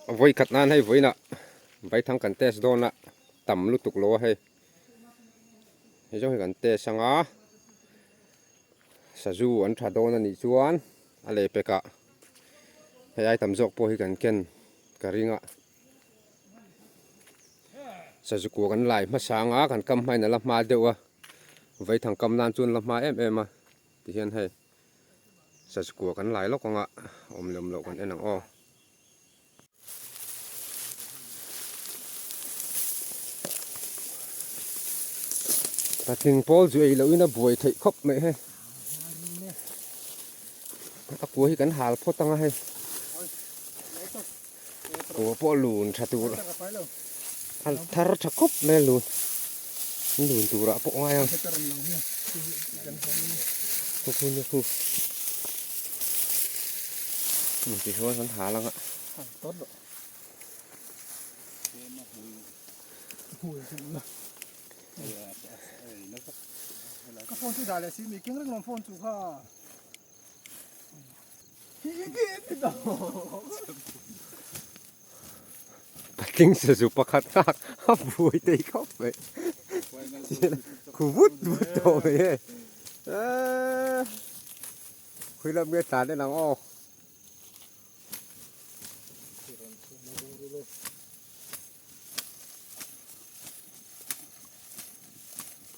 Vawi khat nan hei vawiinah vaithang kan test dawn a, tam lutuk lo a hei. Hei zawng hi kan test anga sazu an tha dawn a nih chuan a lehpekah hei ai tam zawk pawh hi kan ken ka ring a. Sazu kua kan lai hmasa anga kan kam hmain a la hma deuh a, vaithang kam nan chuan la hma em em a tihian hei. Sazukua kan lai lawk anga awm leh awm loh kan en ang aw. Patling pawl chu ei lohin a buai theih khawp mai hei. A kua hi kan hal phawt anga hei. Kua pawh lun tha tur a thar tha khawp mai a lun lun turah pawh ngai ang khu khu ni khu ti chuan kan hal anga ka phone chu dah leh si mi keng reng lawm phone chu kha. Patling sazu pakhat nghak a buai thei khawp mai khu vut vut tawh mai hei eee khawi lam nge tlan en ang aw.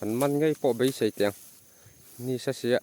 Kan man ngei pawh beisei teh ang ni sa sia.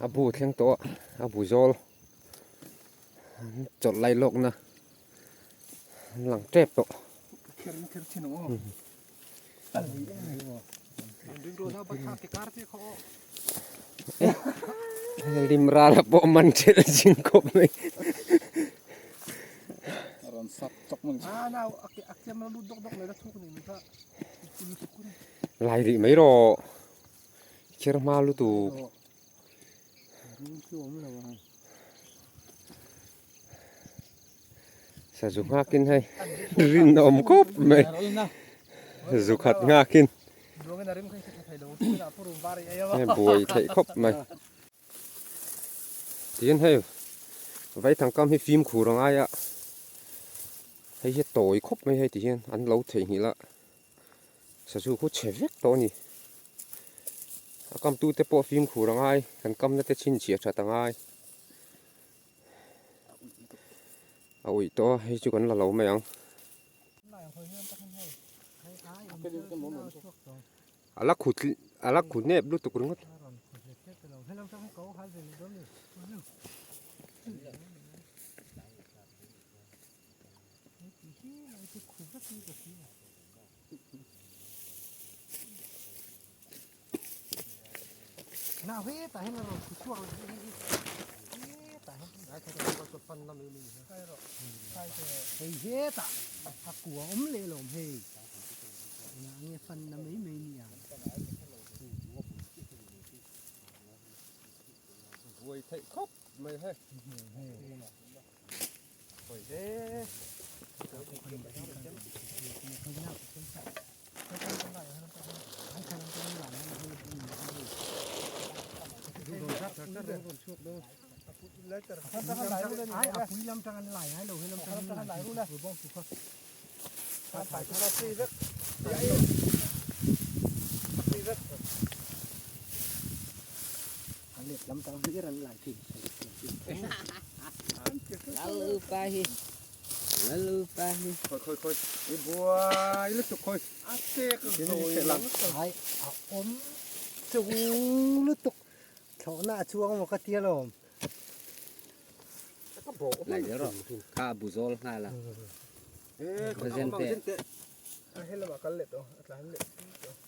A bu thleng tawh a a bu zawl chawlh lai lawkna an lang tep tawh. Lim rala pawh man thelh a zing khawp mai. Lai rih mai rawh kher hma lutuk. Sazu nghakin hei rin a awm khawp mai zu khat nghakin hei buai theih khawp mai tin hei vaithang kam hi fimkhur a ngai a hei hi a tawi khawp mai hei ti hian an lo theihnghilh a sazu khu chhe vek tawh a ni a kamtute pawh fimkhur a ngai kan kamna te chhinchhiah that a ngai. A uih tawh a hei chu kan la lo mai ang. A la khut a la khut nep lutuk ringawt. Buai theih khawp mai hei. Khoi khoi khoi i buai lutuk khoi a chek zawi ai a awm chung lutuk thlawhna a chuang maw ka tia lawm Lai zel rawh kha a bu zawl nghal a Present te. A helamah kal leh tawh a tlan leh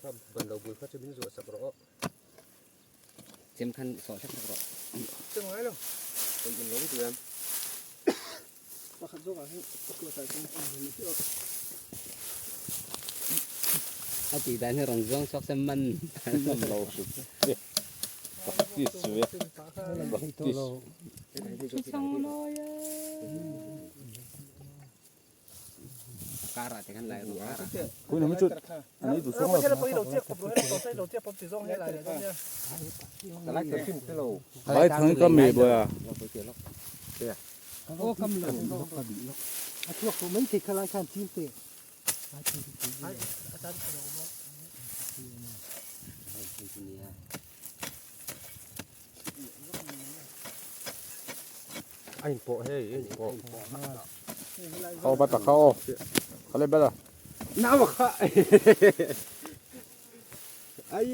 Kha ban lo bul kha chu min zuah sak rawh aw. Chem khan sawh hlek hlek rawh. Chem ngai lo. Eng in lo duh em? Pakhat zawk ah hian kuat ah chuan a awm hi aw. A tih dan hi rawn zawng chhuak se man An lo hrim e. Practice ve. Practice. Karah te khan lai ru karah. Khawi lam hi chu an ei duh chuang lo. Vai thang hi ka mei buai a. A inpawh hei a inpawh. Kha aw bata kha aw. Kha le bata. Nau a kha. Ai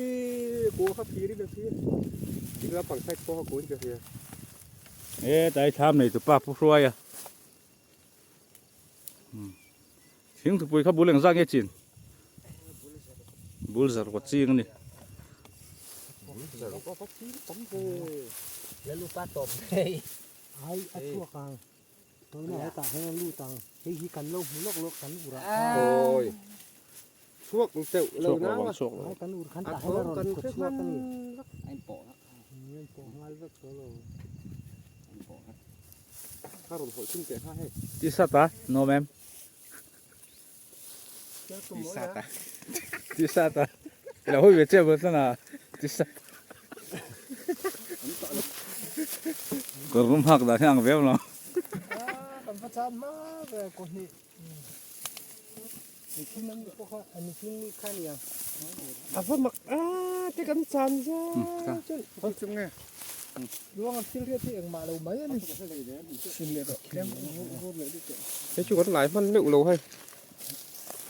kua kha phir in a phir. Ding lampang side pawh kha kun ka hria. E tai thlam nei tu pa pu hruai a. Thing thupui kha bul engzah nge chin? Bul zar kawt ching a ni. Bul zar kawt a ching tam ve. Lalupa tawp hei. Ai a chhuak ang. Tuna hetah hian a lut ang. Hei hi kan lo hmu lawk lawk kan ur ah khan. Awi. Chhuak teuh lo nau a. Ai kan ur khan tah hian a rawn khaw chhuak a ni. A inpawh vek. A inpawh nghal vek tawh lo. A inpawh vek. Kha rawn hawlh chhun teh kha hei. Ti sat a, nuam em? Ti sat a. Ti sat a. Ilo hawi ve chiah bawk tlat a. Ti sat. Kawr rum hak dan hi ang viau lo. Kan va chan hma ve kaw hnih. Mithin an nih pawh kha a mithin nih kha nia. A va mak a te kan chan zau chuan. Hawk chu nge luang a thil riat hi engmah lo mai a ni. Sin leh tawh tlem vur leh deuh tawh. Hei chu kan lai hman meuh lo hei.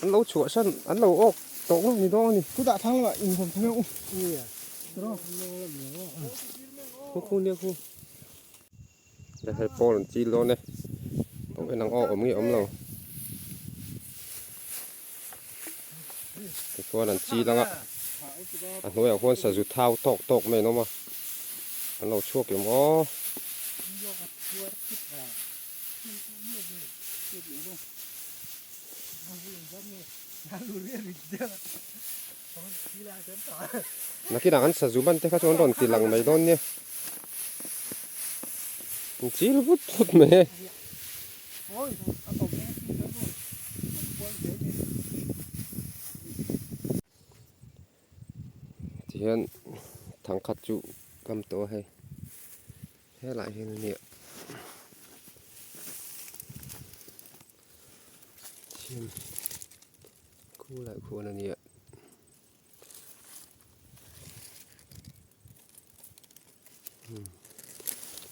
An lo chhuah san an lo awk tawh ngawt ni dawn a ni. Chutah thlang lamah inhawm thang ang u. Nia. Khu khu nia khu. Hei pawl an chil dawn e. Tawh en ang aw awm nge awm lo. Tichuan an chil ang a. A hnuaiah khuan sazu thau tawk tawk mai an awm a. An lo chhuak em aw. Nakinah an sazu man te kha chu an rawn ti lang mai dawn nia. An chil vut vut mai e. Tihian thangkhat chu kam tawh a hei. Helaiah hian a nia. Thim khulai khuan a nia.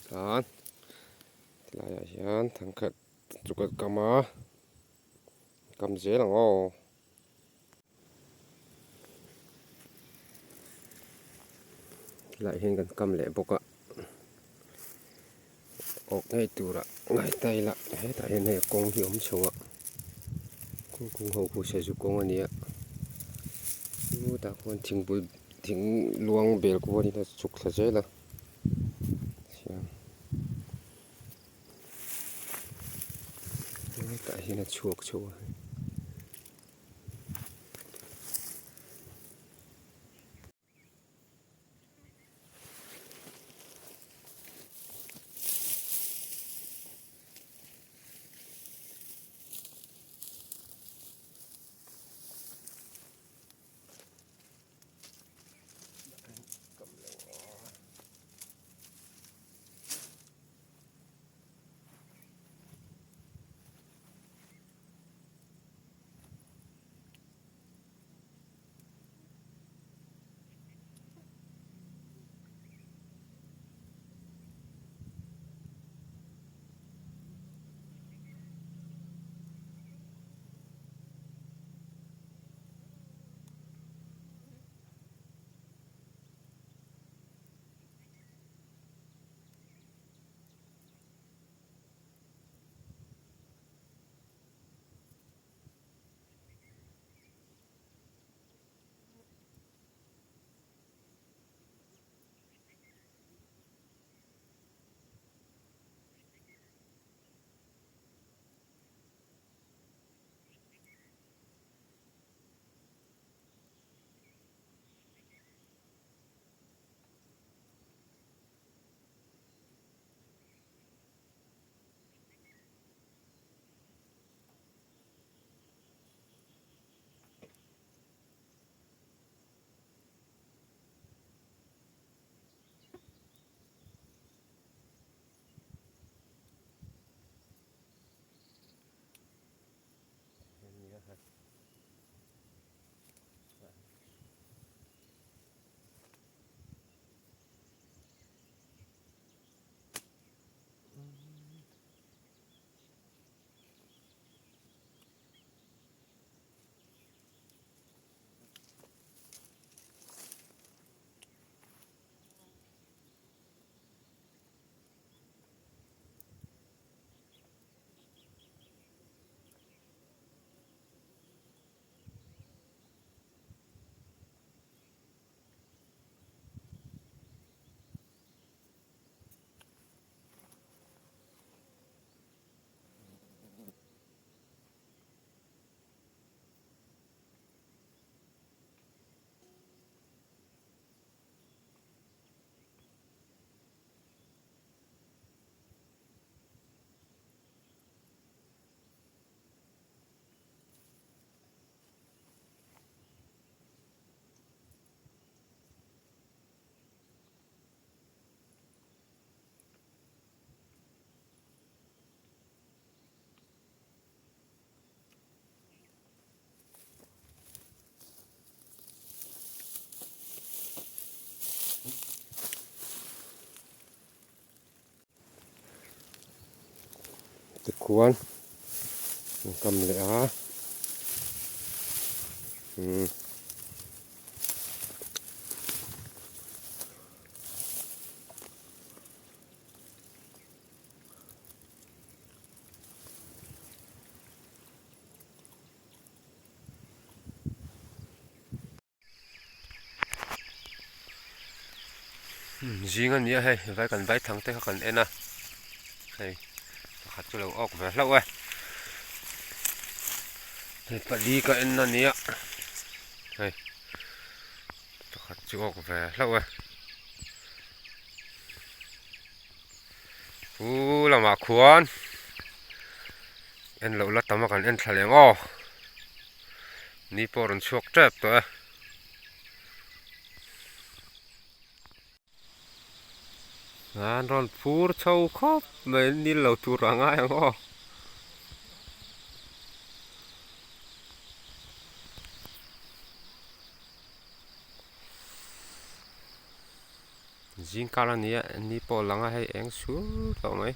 Chuan tilaiah hian thangkhat chu ka kam a kam zel ang aw. Tilaiah hian kan kam leh bawk a awk ngei turah ngai ta ila hetah hian hei kawng hi a awm chho a kawng kawng ho khu sazu kawng a ni a chutah khuan thingpui thing luang bel kualin a chhuk thla zel a hetah hian a chhuak chho a. Tikhuan an kam leh a umm. Zing a nia hei vai kan vai thang te kha kan en a hei pakhat chu lo awk ve hlauh e hei pali ka en a nia hei pakhat chu awk ve hlauh e pu lamah khuan en loh la tam a kan en thla leh ang aw. Ni pawh rawn chhuak tep tawh e. An rawn phur chho khawp mai nil lo tur a ngai ang aw. Zing kar a ni a ni pawh a lang a hei eng sur tawh mai.